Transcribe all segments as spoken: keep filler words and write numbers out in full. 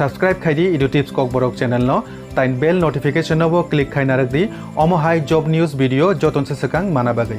Subscribe khai di Edu Tips Kokborok channel no, tai bell notification no bo click khai narwk di, omo hai job news video joton se swkang mana bagwi.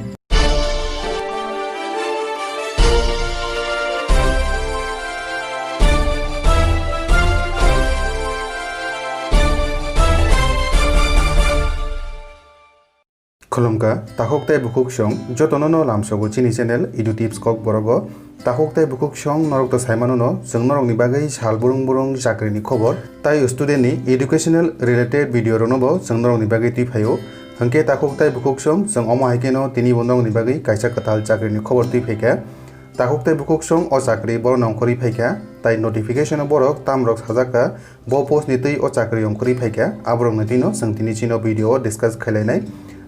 Khulumkha, takhuk tei bukhuk song jotono no lamsogo chini channel Edu Tips Kokborogo. Takhuk tei bukhuk song norok to saimano no, chwng norokni bagwi sal burung burung chakrini khobor tai student ni educational related video rokno bo chwng norokni bagwi twi phaio. Hwnkhe takhuk tei bukhuk song chwng omo hai kheno tini bo norokni bagwi kaisa kwtal chakrini khobor twi phaikha. Takhuk tei bukhuk song o chakri borok nongkhorwi phaikha, tai notification o borok tamrok sajak kha. Bo post ni twi o chakri ongkhorwi phaikha, aborokni twino chwng tini chini video o discuss khlainai.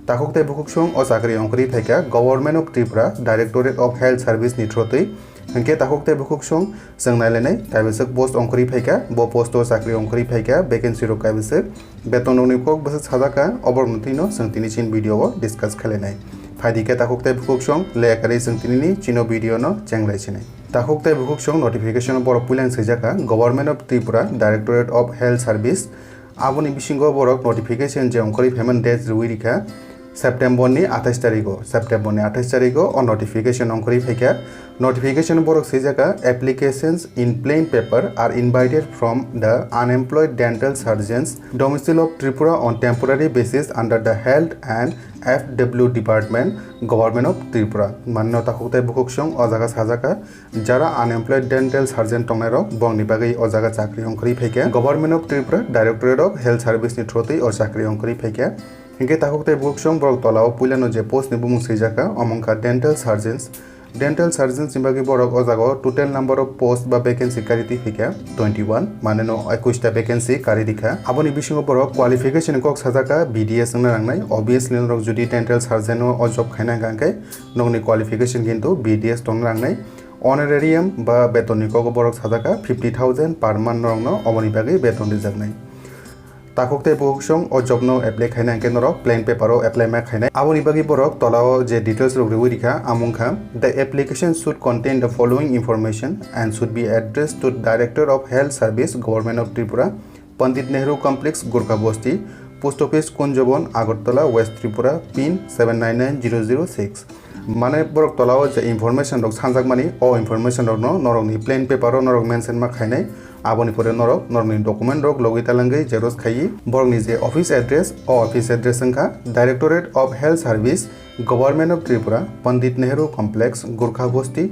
Takhuk tei bukhuk song o chakri ongkhorwi phaikha Government of Tripura, Directorate of Health Service ni through twi. Hwnkhe takhuk tei bukhuk song chwng nailainai kaibaswk post ongkhorwi phaikha, bo post o chakri ongkhorwi phaikha, vacancy rok kaibaswk. Beton rokni kok bwswk sajak kha, oborokni twino chwng tini chini video o discuss khlainai. Phaidi khe takhuk tei bukhuk song le kwrwi chwng tini ni chini video no chenglai sinai. Takhuk tei bukhuk song notification o borok puilang swijak kha Government of Tripura, Directorate of Health Service. Aboni bisingo borok notification je ongkhorwi phaimani date rwui rikha September ni athais tarigo, September ni athais tarigo o notification ongkhorwi phaikha. Notification borok swijak kha, "Applications in plain paper are invited from the unemployed dental surgeons domicile of Tripura on temporary basis under the Health and F W Department, Government of Tripura." Manino takhuk tei bukhuk song o jaga sajak kha, jara unemployed dental surgeon tongnairok, bongni bagwi o jaga chakri ongkhorwi phaikha Government of Tripura, Directorate of Health Service ni through twi o chakri ongkhorwi phaikha. Hinkhe takhuk tei bukhuk song borok tola o puilano je post ni bumung swijak kha, omo wngkha dental surgeons. Dental surgeons ni bagwi borok o jaga o total number of post ba vacancy kari twi phaikha twenty one, mane no ekush ta vacancy kari rikha. Aboni bisingo borok qualification ni kok sajak kha B D S wngna nangnai. Obviously norok jodi dental surgeon o o job khaina hwnkha hwnkhe nokni qualification kintu B D S tongna nangnai. Honorarium ba beton ni kok o borok sajak kha fifty thousand per month norokno oboni bagwi beton rijaknai. Takhuk tei bukhuk song o job no apply khaina hwnkhe norok plain paper o apply ma khainai. Aboni bagwi borok tola o je details rok riwi rikha, amo wngkha, "The application should contain the following information and should be addressed to Director of Health Service, Government of Tripura, Pandit Nehru Complex, Gorkha Bosti, Post Office, Kunjobon, Agartala, West Tripura, pin seven nine nine zero zero six." Mane borok tola o je information rok sanjakmani, o information rokno norokni plain paper o norok mention ma khainai. Aboni pore norok norokni document rok logwi talangwi xerox khaiwi borokni je office address, o office address wngkha Directorate of Health Service, Government of Tripura, Pandit Nehru Complex, Gorkha Bosti,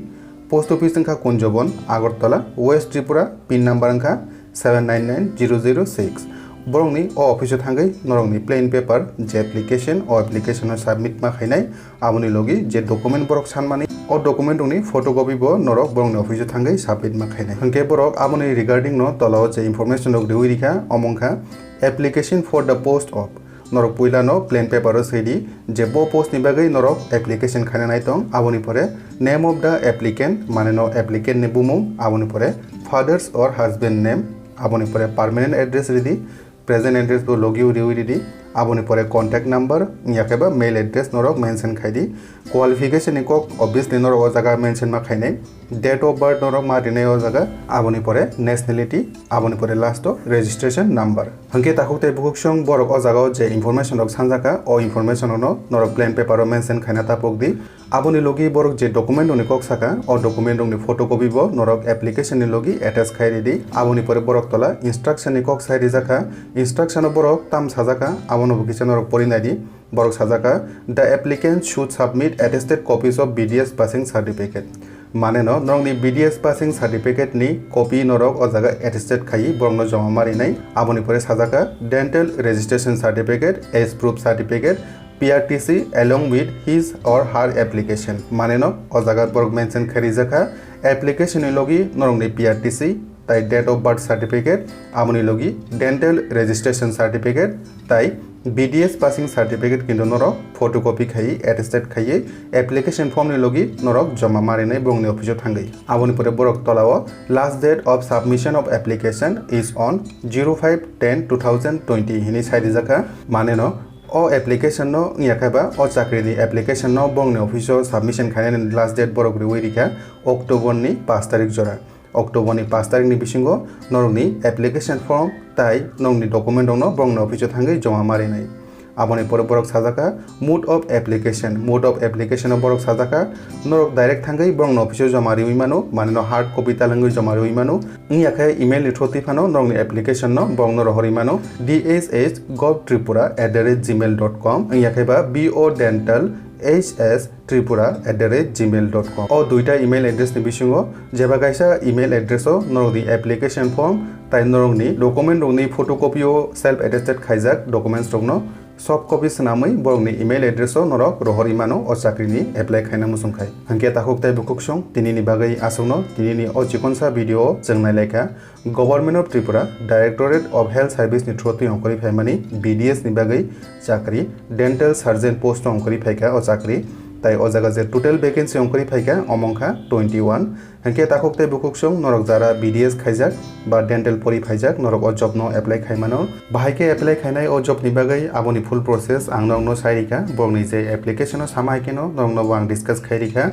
Post Office wngkha Kunjobon, Agartala, West Tripura, pin number wngkha seven nine nine zero zero six. Borokni o office o thangwi norokni plain paper je application, o application o submit ma khainai. Aboni logi je document borok sanmani, o document rokni photocopy bo norok borokni office o thangwi submit ma khainai. Hwnkhe borok aboni regarding no tola o je information rok riwi rikha, omo wngkha application for the post of. Norok puila no plain paper o swi di je bo post ni bagwi norok application khaina nai tong. Aboni pore name of the applicant, mane no applicant ni bumung, aboni pore father's or husband name, aboni pore permanent address ridi, present address bo logi uri uri di, aboni pore contact number, yakhe ba mail address norok mention khai di. Qualification ni kok obviously norok o jaga mention ma khainai. Date of birth norok ma rinai o jaga, aboni pore nationality, aboni pore last o registration number. Hwnkhe takhuk tei bukhuk song borok o jaga o je information rok sanjaka, o information rok no norok plain paper o mention khaina tapok di. Aboni logi borok je document rokni kok saka, o document rokni photocopy bo norok application ni logi attach khai ridi. Aboni pore borok tola instruction ni kok sai rijakha. Instruction o borok tam sajaka, abono bo kisa norok pori nai di. Borok sajaka, "The applicant should submit attested copies of B D S passing certificate." Mane no, norokni B D S passing certificate ni copy norok o jaga attested khaiwi borokno joma ma rinai. Aboni pore sajaka, "Dental registration certificate, age proof certificate, P R T C along with his or her application." Mane no o jaga borok mention khai rijak kha, application ni logi norokni P R T C, tai date of birth certificate, aboni logi dental registration certificate, tai B D S passing certificate kintu norok photocopy khaiwi attested khaiwi application form ni logi norok joma ma rinai borokni office o thangwi. Aboni pore borok tola o, "Last date of submission of application is on zero five ten two thousand twenty" hinwi sai rijak kha. Mane no, o application no wngya khe ba o chakri ni application no borokni office o submission khainani last date borok riwi rikha October ni pash tarik jora. October ni pash tarikni bisingo norokni application form tai norokni document rokno borokni office o thangwi joma ma rinai. Aboni pore borok sajak kha mode of application. Mode of application o borok sajak kha norok direct thangwi borokni office o joma riwi mano, manwi no hard copy talangwi joma riwi mano. Wngya khe email ni through twi phano norokni application no borokno rohorwi mano. D H S gov tripura at the rate gmail dot com wngya khe ba B O dental H S tripura at the rate gmail dot com. O duita email address ni bisingo jeba kaisa email address o norokni application form tai norokni document rokni photocopy o self attested khaijak documents rokno soft copy swnamwi borokni email address o norok rohorwi mano o chakrini apply khaina muchung khai. Hwnkhe takhuk tei bukhuk song tinini bagwi aswkno tinini o chikonsa video o chwng nailaikha. Government of Tripura, Directorate of Health Service ni through twi ongkhorwi phaimani B D S ni bagwi chakri, dental surgeon post no ongkhorwi phaikha o chakri, tai o jaga je total vacancy ongkhorwi phaikha omo wngkha twenty one. Hwnkhe takhuk tei bukhuk song norok jara B D S khaijak ba dental pori phaijak norok o job no apply khaimano. Bahai khe apply khainai o job ni bagwi aboni full process ang norokno sai rikha, borokni je application o sama hai kheno norokno bo ang discuss khai rikha.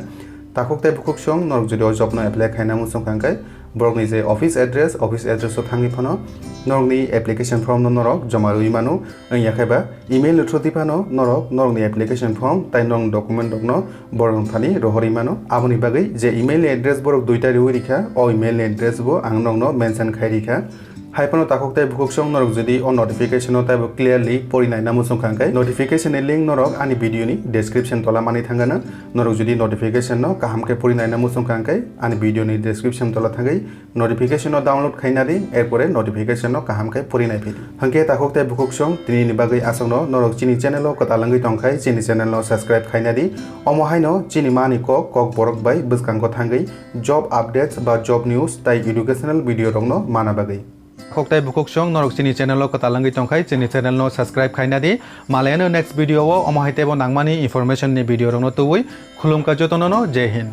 Takhuk tei bukhuk song norok jodi o job no apply khaina muchung kha hwnkhe borokni je office address, office address o thangwi phano norokni application form no norok joma rwi mano. Wngya khe ba email ni through twi phano norok norokni application form tai norokni document rokno borok thani rohorwi mano. Aboni bagwi je email ni address borok duita riwi rikha, o email ni address bo ang norokno mention khai rikha. Hai phano takhuk tei bukhuk song norok jodi o notification o taibo clearly pori naina muchung kha hwnkhe notification ni link norok ani video ni description tola mani thangana. Norok jodi notification no kaham khe pori naina muchung kha hwnkhe ani video ni description tola thangwi notification no download khaina di, erpore notification no kaham khe pori nai phidi. Hwnkhe takhuk tei bukhuk song tini ni bagwi aswkno norok chini channel o kwtal wngwi tongkhai chini channel no subscribe khaina di. Omo haino chini mani kok kok borok bai bwskango thangwi job updates ba job news tai educational video rokno mana bagwi. Khok tai bukhuk song norok chini channel o kwtal wngwi tongkhai chini channel no subscribe khaina di. Malayano next video o omo hai teibo nangmani information ni video rokno tubui. Khulumkha jotono no, Jai Hind.